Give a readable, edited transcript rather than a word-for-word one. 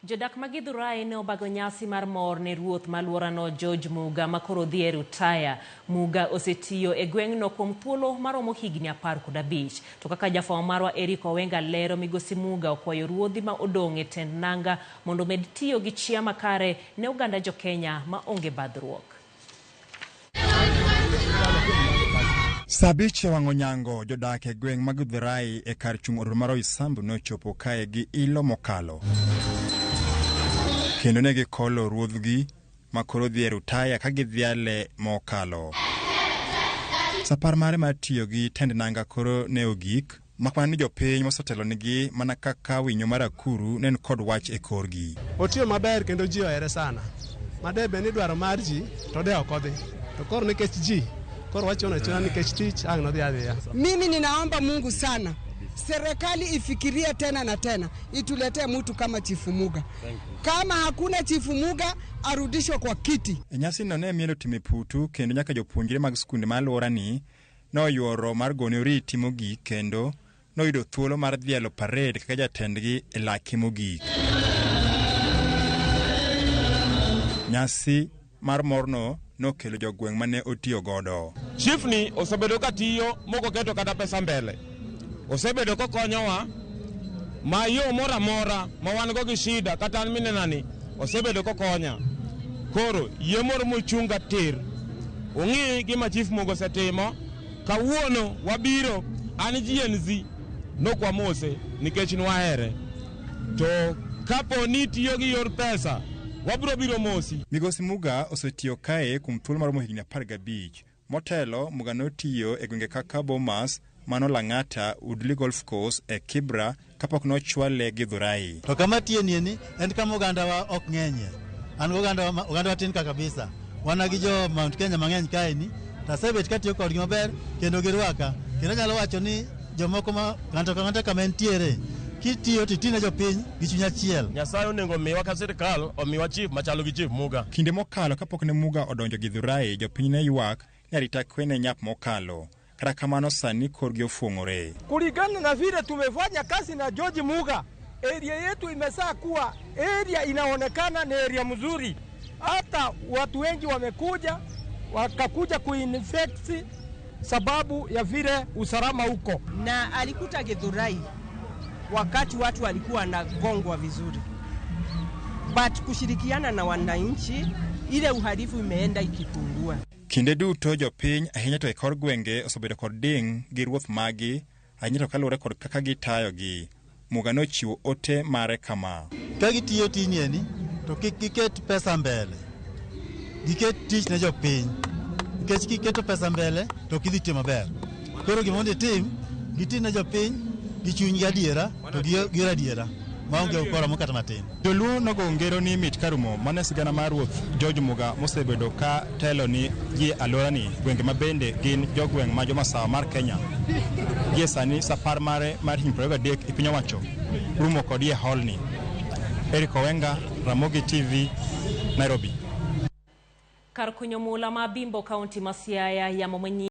Jodak ma Githurai ne obago nyasi mar mor ne ruoth ma alworano George Muga ma koro dhi e rutaya. Muga osetiyo e gweng'no kuom thuolo maromo higni 15. To kaka jafwambo marwa Eric Owenga lero, Migosi Muga okwayo ruodhi ma odong' e tend nanga mondo omed tiyo gi chia makare ne oganda jo Kenya ma onge badhruok. Saa 5 e wang' onyango, jodak e gweng' ma Githurai e kar chung' od mar Roysambu nochopo kae gi ilo mokalo. Kendo ne gikolo ruodhgi ma koro dhi e rutaya ka gidhiale mokalo. Sapar mare mar tiyo gi tend nanga koro ne ogik, mak mana ni jopiny mosetelonigi mana kaka winyo mar akuru ne en kod wach e korgi. Otiyo maber kendo ji ohere sana. Ma de bed ni dwaro mar ji to de ok odhi. To koro nikech ji, koro wachuno achuna nikech tich ang' nodhi adhiya. Mimi ninaomba Mungu sana serikali ifikirie tena na tena ituletee mtu kama Chifu Muga. Kama hakuna Chifu Muga arudishwe kwa kiti. E nyasino ne miel otimo e putu kendo nyaka jopuonjre mag skunde ma alworani noyuoro mar gone oriti mogik kendo noyudo thuolo mar dhialo parade kaka jatendgi e lake mogik. Nyasi mar morno nokelo jogweng' mane otiyo godo. Chief ni osebedo ka tiyo mokoketo kata pesa mbele. Osebedo kokonyowa ma yo moro amora ma wan go gi shida kata an minenani osebedo kokonya. Koro yie moro mochunga tir. Ung'i gima Chief Muga osetimo. Kawuono wabiro an Gen Z nokwamose nikech nwahere. To kapo ni tiyo gi yor pesa wabiro biro mosi. Migosi Muga osetiyo kae kuom thuolo maromo higni 15. Motelo, Muga notiyo e gwenge kaka Bomas, mano Lang'ata, Woodley Golf Course e Kibra kapok nochwale Githurai. To kama tiye ni en kama ogandawa ok ng'enyie. An ogandawa ogandawa tin ka kabisa. Wan gi jo Mount Kenya mang'eny kaeni, to asebet katiyo kodgi maber kendo girwaka. Kendo anyalo wacho ni jomoko ma ng'ato ka ng'ato kama entiere, kitiyo to iti ne jopiny gi chuny achiel. Nyasaye onego omiwa ka sirkal omiwa chief machalo gi Chief Muga. Kinde mokalo kapok ne Muga odonjo Githurai, jopiny ne ywak ni arita kwe ne nyap mokalo. Kata kamano sani korgi ofuong'ore. Kulingana na vile tumefanya kazi na George Muga, area yetu imesaa kuwa area inaonekana ni area mzuri. Hata watu wengi wamekuja wakakuja kuinvest sababu ya vile usalama huko. Na alikuta Githurai wakati watu walikuwa wanagongwa vizuri, but kushirikiana na wananchi, ile uhalifu imeenda ikipungua. Kinde duto jopiny ahinya to e kor gwenge osebedo kod ding' gi ruoth magi ahinya to kaluwore kod kaka gitayogi. Muga nochiwo ote mare kama. Ka gitiyo tijni eni, to kik giket pesa mbele. Giket tich ne jopiny. Nikech kiketo pesa mbele, to ok idhi tiyo maber. Koro gima mondo itim, giti ne jopiny gi chuny gi adiera, to gi yor adiera, maonge ukora moro kata matin. Joluo nogo ngero ni mit karumo mano e sigana mar ruoth George Muga mosebedo ka telo ni ji e alworani gwenge ma bende gin jogweng' ma jomasawa mar Kenya. Gie sani safar mare mar higni 23 e piny owacho rumo kod iye holni. Eric Owenga, Ramogi TV, Nairobi. Kar kunyo mula ma Bimbo kaunti ma Siaya yamo manyien